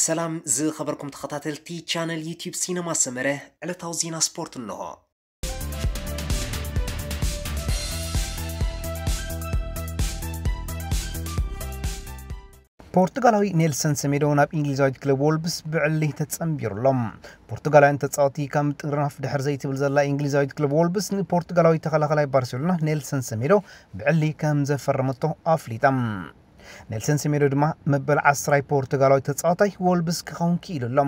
ሰላም ዝኸበርኩም ተኸታተልቲ ቻነል ዩቲዩብ ሲነማ ሰመረ፣ ዕለታዊ ዜና ስፖርት እንሆ። ፖርቱጋላዊ ኔልሰን ሰሜዶ ናብ እንግሊዛዊት ክለብ ዎልቭስ ብዕሊ ተጸንቢሩሎም። ፖርቱጋላውያን ተጻወቲ ካብ ምጥርናፍ ድሕር ዘይትብል ዘላ እንግሊዛዊት ክለብ ዎልቭስ ንፖርቱጋላዊ ተኸላኸላይ ባርሴሎና ኔልሰን ሰሜዶ ብዕሊ ከም ዘፈረመቶ ኣፍሊጣ። ኔልሰን ሰሜዶ ድማ መበል ዓስራይ ፖርቱጋላዊ ተጻዋታይ ዎልቭስ ክኸውን ክኢሉ ኣሎ።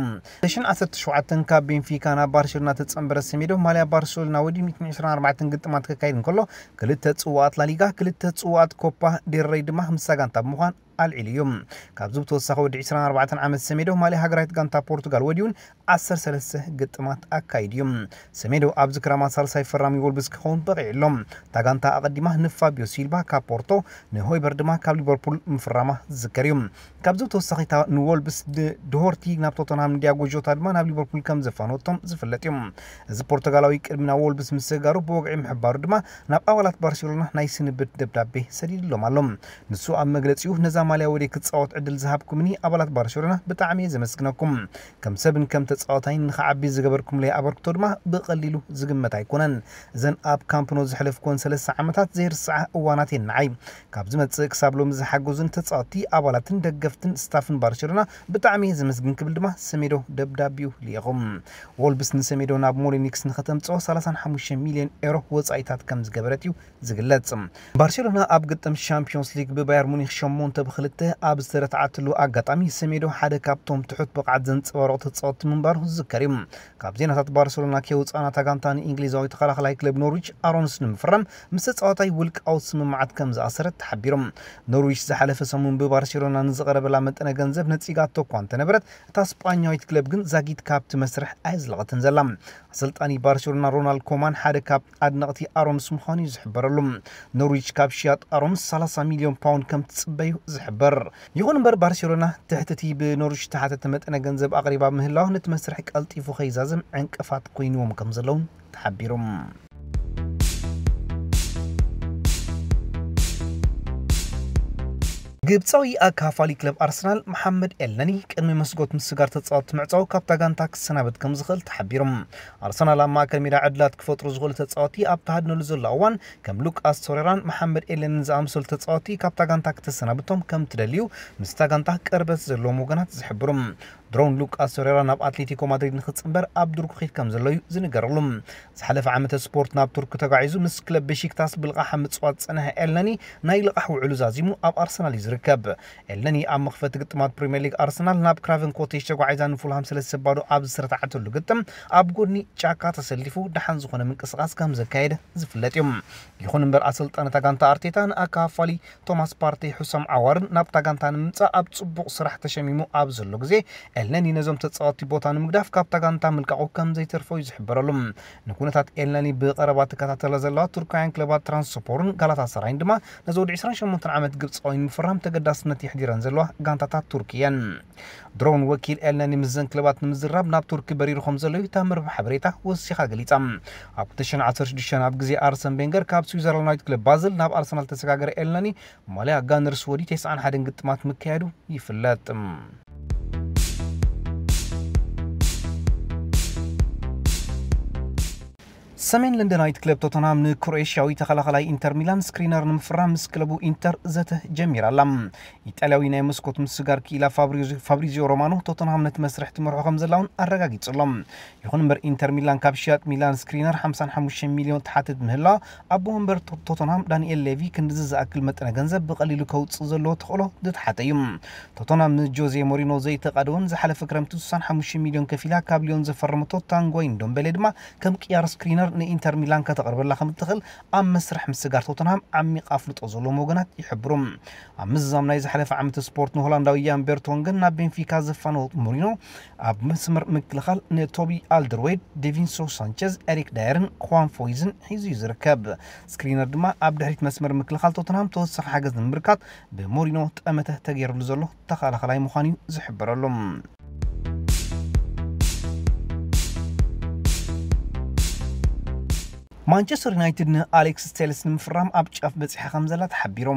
ሽን ዓሰርተ ሸውዓተ ካብ ቤንፊካ ናብ ባርሴሎና ተጸንበረ ሰሜዶ ማልያ ባርሴሎና ወዲ ሚእትን ዕስራን ኣርባዕተን ግጥማት ከካይድ እንከሎ ክልተ ጽዋኣት ላሊጋ፣ ክልተ ጽዋኣት ኮፓ ዴል ረይ ድማ ምስ ጋንታ ብምዃን ኣልዒሉ እዩ። ካብዚ ብተወሳኺ ወዲ ዕስራን ኣርባዕተን ዓመት ሰሜዶ ማልያ ሃገራዊት ጋንታ ፖርቱጋል ወዲውን ዓሰርተ ሰለስተ ግጥማት ኣካይዱ እዩ። ሰሜዶ ኣብዚ ክራማት ሳልሳይ ፈራሚ ዎልቭስ ክኸውን በቒዑ ኣሎ። እታ ጋንታ ኣቐዲማ ንፋቢዮ ሲልቫ ካብ ፖርቶ፣ ንሆይበርግ ድማ ካብ ሊቨርፑል ምፍራማ ዝዝከር እዩ። ካብዚ ብተወሳኺ እታ ንዎልቭስ ድ-፣ ድሆርቲ ናብ ቶተንሃም፣ ንዲያጎ ጆታ ድማ ናብ ሊቨርፑል ከም ዘፋነወቶም ዝፍለጥ እዩ። እዚ ፖርቱጋላዊ ቅድሚ ናብ ዎልቭስ ምስግጋሩ ብወግዒ ምሕባሩ ድማ ናብ ኣባላት ባርሴሎና ናይ ስንብት ደብዳቤ ሰዲድሎም ኣሎ። ንሱ ኣብ መግለጺኡ፣ "ነዛ ማልያ ወደ ክጻወት ዕድል ዝሃብኩምኒ ኣባላት ባርሴሎና ብጣዕሚ እየ ዘመስግነኩም። ከም ሰብን ከም ተጻዋታይን ንኽዓቢ ዝገበርኩምለይ ኣበርክቶ ድማ ብቐሊሉ ዝግመት ኣይኮነን። እዘን ኣብ ካምፕ ኖ ዘሕለፍኩወን ሰለስተ ዓመታት ዘይርስዓ እዋናት እየን ንዓይ። ካብ ዝመጽእ ክሳብ ሎሚ ዝሓገዙን ተጻወቲ፣ ኣባላትን ደገፍትን ስታፍን ባርሴሎና ብጣዕሚ እየ ዘመስግን" ክብል ድማ ሰሜዶ ደብዳቤኡ ልኢኹ። ዎልቭስ ንሰሜዶ ናብ ሞሊኒክስ ንኸተምጽኦ ሰላሳን ሓሙሽተ ሚልዮን ኤሮ ወጻኢታት ከም ዝገበረት እዩ ዝግለጽ። ባርሴሎና ኣብ ግጥም ሻምፒዮንስ ሊግ ብባየር ሙኒክ ሸሞንተ ብክልተ ኣብ ዝተረትዓትሉ ኣጋጣሚ ሰሜዶ ሓደ ካብቶም ትሑት ብቕዓት ዘንጸባረቑ ተጻወትቲ ምንባሩ ዝዝከር እዩ። ካብ ዜናታት ባርሴሎና ከይወጻእና፣ እታ ጋንታ ንእንግሊዛዊ ተኸላኸላይ ክለብ ኖርዊች ኣሮንስ ንምፍራም ምስ ተጻዋታይ ውልቃዊ ስምምዓት ከም ዝኣሰረት ተሓቢሩ። ኖርዊች ዝሓለፈ ሰሙን ብባርሴሎና ንዝቐረበላ መጠነ ገንዘብ ነጺጋቶ እኳ እንተነበረት፣ እታ ስጳኛዊት ክለብ ግን ዛጊት ካብቲ መስርሕ ኣየዝለቐትን ዘላ። ኣሰልጣኒ ባርሴሎና ሮናልድ ኮማን ሓደ ካብ ኣድነቕቲ ኣሮንስ ምዃኑ እዩ ዝሕበረሉ። ኖርዊች ካብ ሽያጥ ኣሮንስ ሰላሳ ሚልዮን ፓውንድ ከም ትጽበዩ ዝሕበር። ይኹን እምበር፣ ባርሴሎና ትሕቲ እቲ ብኖርዊች ዝተሓተተ መጠነ ገንዘብ ኣቕሪባ ምህላዋ ነቲ መስርሕ ቀልጢፉ ከይዛዘም ዕንቅፋት ኮይንዎም ከም ዘለውን ተሓቢሩ። ግብጻዊ ኣካፋሊ ክለብ ኣርሰናል መሓመድ ኤልነኒ ቅድሚ መስኮት ምስጋር ተጻወቲ ምዕጻው ካብታ ጋንታ ክሰናበት ከም ዝኽእል ተሓቢሩ። ኣርሰናል ኣብ ማእከል ሜዳ ዕድላት ክፈጥሩ ዝኽእሉ ተጻወቲ ኣብ ተሃድነሉ ዘሎ እዋን፣ ከም ሉቃስ ቶሬራን መሓመድ ኤልነኒን ዝኣመሰሉ ተጻወቲ ካብታ ጋንታ ክተሰናብቶም ከም ትደልዩ ምስታ ጋንታ ቅርበት ዘለዎም ወገናት ዝሕብሩ። ድሮን ሉቃስ ቶሬራ ናብ ኣትሌቲኮ ማድሪድ ንክጽንበር ኣብ ድርኩኺት ከም ዘሎ እዩ ዝንገረሉ። ዝሓለፈ ዓመተ ስፖርት ናብ ቱርክ ተጓዒዙ ምስ ክለብ ቤሺክታስ ብልቓሕ ምጽዋት ዝጸንሐ ኤልነኒ ናይ ልቓሕ ውዕሉ ዛዚሙ ኣብ ኣርሰናል እዩ ዝርከብ። ኤልነኒ ኣብ መኽፈቲ ግጥማት ፕሪምየር ሊግ ኣርሰናል ናብ ክራቨን ኮቴጅ ተጓዒዛ ንፉልሃም ሰለስተ ባዶ ኣብ ዝተረታዓተሉ ግጥም ኣብ ጎድኒ ጫካ ተሰሊፉ ደሓን ዝኾነ ምንቅስቓስ ከም ዘካየደ ዝፍለጥ እዩ። ይኹን እምበር ኣሰልጣኒ እታ ጋንታ ኣርቴታ ንኣካፋሊ ቶማስ ፓርቴ፣ ሑሳም ዓዋርን ናብታ ጋንታ ንምምጻእ ኣብ ጽቡቕ ስራሕ ተሸሚሙ ኣብ ዘሎ ግዜ፣ ኤልነኒ ነዞም ተጻወትቲ ቦታ ንምግዳፍ ካብታ ጋንታ ምልቃቑ ከም ዘይተርፎ እዩ ዝሕበረሉ። ንኩነታት ኤልነኒ ብቐረባ ትከታተላ ዘለዋ ቱርካውያን ክለባት ትራንስፖርን ጋላታሳራይን ድማ ነዚ ወዲ ዕስራን ሸሞንተን ዓመት ግብጻዊ ንምፍራም ተገዳስነት የሕዲረን ዘለዋ ጋንታታት ቱርኪ እየን። ድሮን ወኪል ኤልነኒ ምስዘን ክለባት ንምዝራብ ናብ ቱርኪ በሪሩ ከም ዘሎ እዩ እታ መርበብ ሓበሬታ ወሲኻ ገሊጻ። ኣብ ክልተ ሽሕን ዓሰርተ ሽዱሽተን ኣብ ግዜ ኣርሰን ቤንገር ካብ ስዊዘርላንዳዊት ክለብ ባዝል ናብ ኣርሰናል ተሰጋገረ ኤልነኒ ማልያ ጋነርስ ወዲ ተስዓን ሓደን ግጥማት ምክያዱ ይፍለጥ። ሰሜን ለንደናዊት ክለብ ቶተንሃም ንክሮኤሽያዊ ተኸላኸላይ ኢንተር ሚላን ስክሪነር ንምፍራም ምስ ክለቡ ኢንተር ዘተ ጀሚራ ኣላ። ኢጣልያዊ ናይ መስኮት ምስጋር ክኢላ ፋብሪዚዮ፣ ፋብሪዚዮ ሮማኖ ቶተንሃም ነቲ መስርሕ ትመርሖ ከም ዘላ እውን ኣረጋጊጹ ኣሎ። ይኹን እምበር ኢንተር ሚላን ካብ ሽያጥ ሚላን ስክሪነር ሓምሳን ሓሙሽተን ሚልዮን ትሓትት ምህላ ኣቦ መንበር ቶ-፣ ቶተንሃም ዳንኤል ሌቪ ክንድዚ ዝኣክል መጠነ ገንዘብ ብቐሊሉ ከውጽእ ዘለዎ ተኽእሎ ዝተሓተ እዩ። ቶተንሃም ምስ ጆዜ ሞሪኖ ዘይተቓደወን ዝሓለፈ ክረምቲ ስሳን ሓሙሽተ ሚልዮን ከፊላ ካብ ሊዮን ዘፈረመቶ ታንጓይ ንዶምቤሌ ድማ ከም ቅያር ስክሪነር ንኢንተር ሚላን ከተቕርበላ ከም እትኽእል ኣብ መስርሕ ምስጋር ቶተንሃም ዓሚቕ ኣፍልጦ ዘለዎም ወገናት ይሕብሩ። ኣብ ምዝዛም ናይ ዝሓለፈ ዓመት ስፖርት ንሆላንዳዊ ያን ቨርቶንገን ናብ ቤንፊካ ዘፋነወ ሞሪኖ ኣብ መስመር ምክልኻል ንቶቢ ኣልደርዌድ፣ ዴቪንሶ ሳንቸዝ፣ ኤሪክ ዳየርን ኳን ፎይዝን ሒዙ እዩ ዝርከብ። ስክሪነር ድማ ኣብ ድሕሪት መስመር ምክልኻል ቶተንሃም ተወሳኺ ሓገዝ ንምብርካት ብሞሪኖ ጠመተ ተገይሩሉ ዘሎ ተኸላኸላይ ምዃኑ እዩ ዝሕበረሉ። ማንቸስተር ዩናይትድ ንኣሌክስ ቴልስ ንምፍራም ኣብ ጫፍ በጺሓ ከም ዘላ ተሓቢሩ።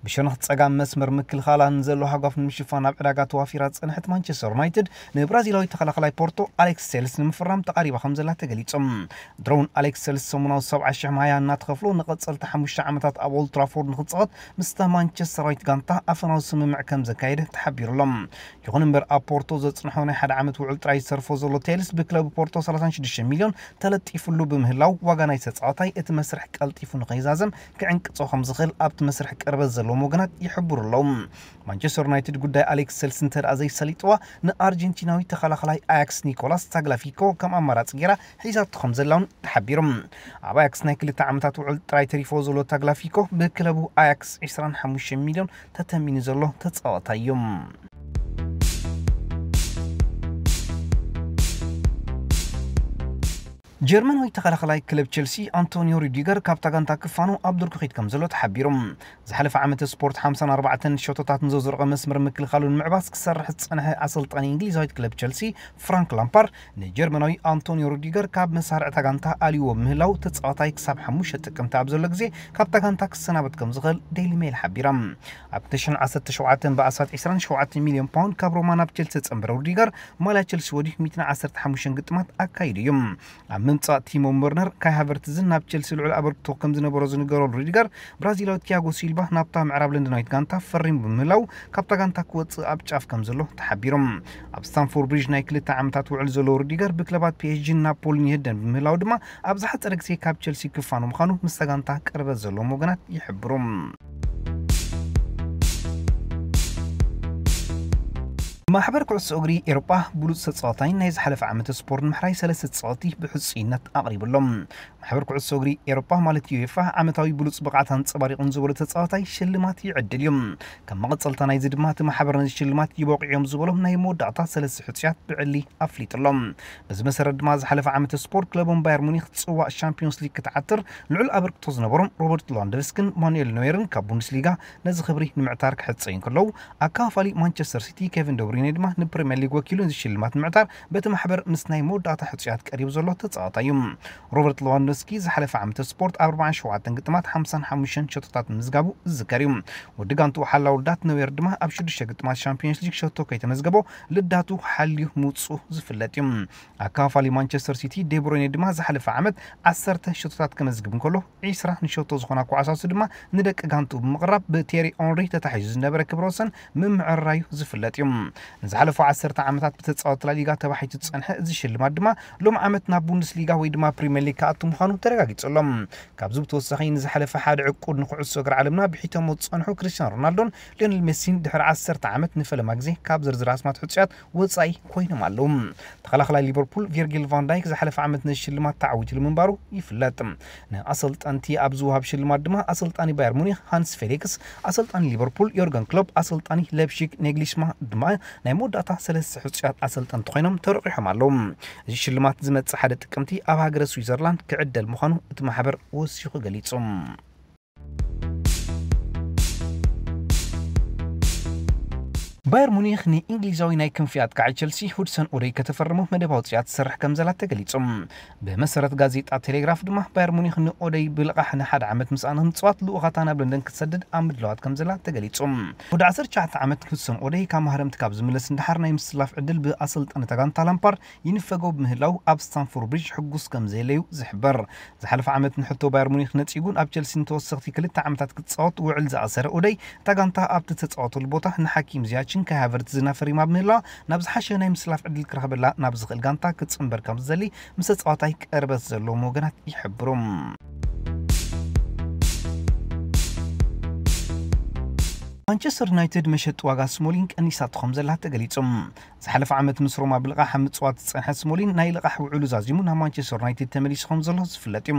ብሸነኽ ጸጋም መስመር ምክልኻላ ንዘሎ ሃጓፍ ንምሽፋን ኣብ ዕዳጋ ተዋፊራ ዝጸንሐት ማንቸስተር ዩናይትድ፣ ንብራዚላዊ ተኸላኸላይ ፖርቶ ኣሌክስ ቴልስ ንምፍራም ተቓሪባ ከም ዘላ ተገሊጹ። ድሮውን ኣሌክስ ቴልስ ሰሙናዊ ሰብዓ ሽሕ ማያ እናተኸፍሎ ንቐጸልቲ ሓሙሽተ ዓመታት ኣብ ኦልድ ትራፎርድ ንኽጻወት ምስታ ማንቸስተራዊት ጋንታ ኣፈናዊ ስምምዕ ከም ዘካየደ ተሓቢሩ ኣሎ። ይኹን እምበር፣ ኣብ ፖርቶ ዘጽንሖ ናይ ሓደ ዓመት ውዕል ጥራይ ዝተርፎ ዘሎ ቴልስ፣ ብክለብ ፖርቶ ሰላሳን ሽዱሽተ ሚልዮን ተለጢፉሉ ብምህላው፣ ዋጋ ናይ ተጻዋታይ እቲ መስርሕ ቀልጢፉ ንኸይዛዘም ክዕንቅጾ ከም ዝኽእል ኣብቲ መስርሕ ቅርበት ዘለዎም ወገናት ይሕብሩ ኣለዉ። ማንቸስተር ዩናይትድ ጉዳይ ኣሌክስ ቴልስ እንተ ደኣ ዘይሰሊጥዋ፣ ንኣርጀንቲናዊ ተኸላኸላይ ኣያክስ ኒኮላስ ታግላፊኮ ከም ኣማራጺ ገይራ ሒዛቶ ከም ዘላ እውን ተሓቢሩ። ኣብ ኣያክስ ናይ ክልተ ዓመታት ውዕል ጥራይ ተሪፎ ዘሎ ታግላፊኮ፣ ብክለቡ ኣያክስ ዕስራን ሓሙሽተ ሚልዮን ተተሚኑ ዘሎ ተጻዋታይ እዩ። ጀርመናዊ ተኸላኸላይ ክለብ ቸልሲ ኣንቶኒዮ ሩዲገር ካብታ ጋንታ ክፋኖ ኣብ ዱር ክኺድ ከም ዘሎ ተሓቢሩ። ዝሓለፈ ዓመት ስፖርት ሓምሳን ኣርባዕተን ሸቶታት ንዘዝረቐ መስመር ምክልኻሉ ንምዕባስ ክሰርሕ ዝጸንሐ ኣሰልጣኒ እንግሊዛዊት ክለብ ቸልሲ ፍራንክ ላምፓርድ ንጀርመናዊ ኣንቶኒዮ ሩዲገር ካብ መሳርዕታ ጋንታ ኣልይዎ ምህላው፣ ተጻዋታይ ክሳብ ሓሙሽተ ጥቅምቲ ኣብ ዘሎ ግዜ ካብታ ጋንታ ክሰናበት ከም ዝኽእል ዴይሊ ሜል ሓቢራ። ኣብ ክልተ ሽሕን ዓሰርተ ሸውዓተን ብኣስታት ዕስራን ሸውዓተን ሚልዮን ፓውንድ ካብ ሮማ ናብ ቸልሲ ዝጸንበረ ሩዲገር፣ ማልያ ቸልሲ ወዲሁ ሚእትን ዓሰርተ ሓሙሽተን ግጥማት ኣካይዱ እዩ። ኣብ ምምጻእ ቲሞ ወርነር፣ ካይ ሃቨርትዝን ናብ ቸልሲ ልዑል ኣበርክቶ ከም ዝነበሮ ዝንገረሉ ሩዲገር፣ ብራዚላዊ ቲያጎ ሲልቫ ናብታ ምዕራብ ለንደናዊት ጋንታ ፈሪሙ ብምህላው፣ ካብታ ጋንታ ክወጽእ ኣብ ጫፍ ከም ዘሎ ተሓቢሩ። ኣብ ስታንፎርድ ብሪጅ ናይ ክልተ ዓመታት ውዕል ዘለዎ ሩዲገር፣ ብክለባት ፒ ኤስ ጂን ናፖሊን ይህደን ብምህላው ድማ፣ ኣብ ዝሓጸረ ግዜ ካብ ቸልሲ ክፋኖ ምዃኑ ምስታ ጋንታ ቅርበት ዘለዎም ወገናት ይሕብሩ። ማሕበር ኩዕሶ እግሪ ኤውሮጳ ብሉጽ ተጻዋታይ ናይ ዝሓለፈ ዓመት ስፖርት ንምሕራይ ሰለስተ ተጻወትቲ ብሕጹይነት ኣቕሪቡ ኣሎ። ማሕበር ኩዕሶ እግሪ ኤውሮጳ ማለት ዩኤፋ ዓመታዊ ብሉጽ ብቕዓት ኣንጸባሪቑ ንዝበሎ ተጻዋታይ ሽልማት ይዕድል እዩ። ከም መቐጸልታ ናይዚ ድማ እቲ ማሕበር ነዚ ሽልማት ይበቕዑ እዮም ዝበሎም ናይ መወዳእታ ሰለስተ ሕጹያት ብዕሊ ኣፍሊጡ ኣሎ። በዚ መሰረት ድማ ዝሓለፈ ዓመት ስፖርት ክለቦም ባየር ሙኒክ ጽዋእ ሻምፒዮንስ ሊግ ክትዓትር ልዑል ኣበርክቶ ዝነበሮም ሮበርት ሌዋንዶቭስኪን ማኑኤል ኖየርን ካብ ቡንደስሊጋ ነዚ ክብሪ ንምዕታር ክሕጸዩ እንከለዉ፣ ኣካፋሊ ማንቸስተር ሲቲ ኬቪን ደብሩይነ ድማ ንፕሪምየር ሊግ ወኪሉ ነዚ ሽልማት ንምዕታር በቲ ማሕበር ምስ ናይ መወዳእታ ሕጹያት ቀሪቡ ዘሎ ተጻዋታይ እዩ። ሮበርት ሌዋንዶቭስኪ ዝሓለፈ ዓመት ስፖርት ኣብ ኣርባዓን ሸውዓተን ግጥማት ሓምሳን ሓሙሽተን ሸቶታት ምምዝጋቡ ዝዝከር እዩ። ወዲ ጋንትኡ ሓላው ልዳት ኖየር ድማ ኣብ ሽዱሽተ ግጥማት ሻምፒዮንስ ሊግ ሸቶ ከይተመዝገቦ ልዳቱ ሓልዩ ምውጽኡ ዝፍለጥ እዩ። ኣካፋሊ ማንቸስተር ሲቲ ዴብሮይነ ድማ ዝሓለፈ ዓመት ዓሰርተ ሸቶታት ከመዝግብ እንከሎ፣ ዒስራ ንሸቶ ዝኾና ኳዕሳሱ ድማ ንደቂ ጋንትኡ ብምቕራብ ብቴሪ ኦንሪ ተታሒዙ ዝነበረ ክብረ ወሰን ምምዕራዩ ዝፍለጥ እዩ። ንዝሓለፉ ዓሰርተ ዓመታት ብተጻወቲ ላሊጋ ተባሒቱ ዝጸንሐ እዚ ሽልማት ድማ ሎም ዓመት ናብ ቡንደስሊጋ ወይ ድማ ፕሪምየር ሊግ ክኣቱ ምዃኑ ተረጋጊጹ ኣሎ። ካብዚ ብተወሳኺ ንዝሓለፈ ሓደ ዕቁድ ንኩዕሶ እግሪ ዓለምና ብሒቶሞ ዝጸንሑ ክርስቲያኖ ሮናልዶን ሊዮኔል ሜሲን ድሕሪ ዓሰርተ ዓመት ንፈለማ ግዜ ካብ ዝርዝር ኣስማት ሕጹያት ወጻኢ ኮይኖም ኣለዉ። ተኸላኸላይ ሊቨርፑል ቪርጊል ቫን ዳይክ ዝሓለፈ ዓመት ነዚ ሽልማት ተዓዊትሉ ምንባሩ ይፍለጥ። ንኣሰልጠንቲ ኣብ ዝወሃብ ሽልማት ድማ ኣሰልጣኒ ባየር ሙኒክ ሃንስ ፌሊክስ፣ ኣሰልጣኒ ሊቨርፑል ዮርገን ክሎፕ፣ ኣሰልጣኒ ሌፕሺግ ኔግሊሽማ ድማ ናይ መወዳእታ ሰለስተ ሕጹያት ኣሰልጠንቲ ኮይኖም ተረቂሖም ኣለዉ። እዚ ሽልማት ዝመጽእ ሓደ ጥቅምቲ ኣብ ሃገረ ስዊዘርላንድ ክዕደል ምዃኑ እቲ ማሕበር ወሲኹ ገሊጹ። ባየር ሙኒክ ንእንግሊዛዊ ናይ ክንፊ ኣጥቃዒ ቸልሲ ሁድሰን ኦደይ ከተፈርሞ መደብ ኣውፅኣ ትሰርሕ ከም ዘላ ተገሊጹ። ብመሰረት ጋዜጣ ቴሌግራፍ ድማ፣ ባየር ሙኒክ ንኦደይ ብልቓሕ ንሓደ ዓመት ምስኣ ንምፅዋት ልኡኻታ ናብ ለንደን ክትሰድድ ኣብ ምድላዋት ከም ዘላ ተገሊጹ። ወዲ ዓሰርተ ትሽዓተ ዓመት ሁድሰን ኦደይ ካብ ማህረምቲ ካብ ዝምለስ ንደሓር ናይ ምስላፍ ዕድል ብኣሰልጣኒ እታ ጋንታ ላምፓርድ ይንፈጎ ብምህላው፣ ኣብ ስታንፎርድ ብሪጅ ሕጉስ ከም ዘየለዩ ዝሕበር። ዝሓለፈ ዓመት ንሕቶ ባየር ሙኒክ ነጺጉን ኣብ ቸልሲ ንተወሰኽቲ ክልተ ዓመታት ክጻወት ውዕል ዝኣሰረ ኡደይ፣ እታ ጋንታ ኣብቲ ተጻወተሉ ቦታ ንሓኪም ዚያችን ካይ ሃቨርትዝን ኣፈሪማ ብምህላዋ፣ ናብ ዝሓሸ ናይ ምስላፍ ዕድል ክረኽበላ ናብ ዝኽእል ጋንታ ክጽንበር ከም ዝደሊ ምስ ተጻዋታይ ቅርበት ዘለዎም ወገናት ይሕብሩ። ማንቸስተር ዩናይትድ መሸጢ ዋጋ ስሞሊን ቀኒሳቶ ከም ዘላ ተገሊጹ። ዝሓለፈ ዓመት ምስ ሮማ ብልቓሕ ኣብ ምጽዋት ዝጸንሐ ስሞሊን፣ ናይ ልቓሕ ውዕሉ ዛዚሙ ናብ ማንቸስተር ዩናይትድ ተመሊሱ ከም ዘሎ ዝፍለጥ እዩ።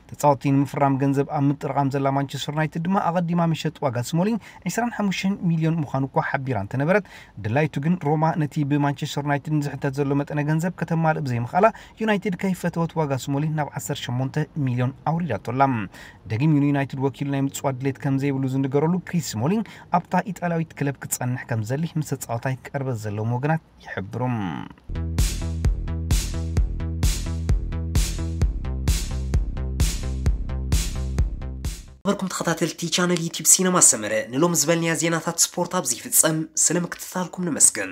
ተጻወትቲ ንምፍራም ገንዘብ ኣብ ምጥርቓም ዘላ ማንቸስተር ዩናይትድ ድማ፣ ኣቐዲማ መሸጢ ዋጋ ስሞሊን ዕስራን ሓሙሽተን ሚልዮን ምዃኑ እኳ ሓቢራ እንተነበረት፣ ድላይቱ ግን ሮማ ነቲ ብማንቸስተር ዩናይትድ ንዝሕተት ዘሎ መጠነ ገንዘብ ከተማልእ ብዘይምኽኣላ፣ ዩናይትድ ከይፈተወት ዋጋ ስሞሊን ናብ ዓሰርተ ሸሞንተ ሚልዮን ኣውሪዳቶ ኣላ። ደጊም ንዩናይትድ ወኪሉ ናይ ምጽዋት ድሌት ከም ዘይብሉ ዝንገረሉ ክሪስ ስሞሊን፣ ኣብታ ኢጣልያዊት ክለብ ክጸንሕ ከም ዝደሊ ምስ ተጻዋታይ ቅርበት ዘለዎም ወገናት ይሕብሩ። ኩም ተኸታተልቲ ቻነል ዩቲዩብ ሲነማ ሰመረ፣ ንሎም ዝበልንያ ዜናታት ስፖርት ኣብዚ ይፍጸም። ስለ ምክትታልኩም ነመስግን።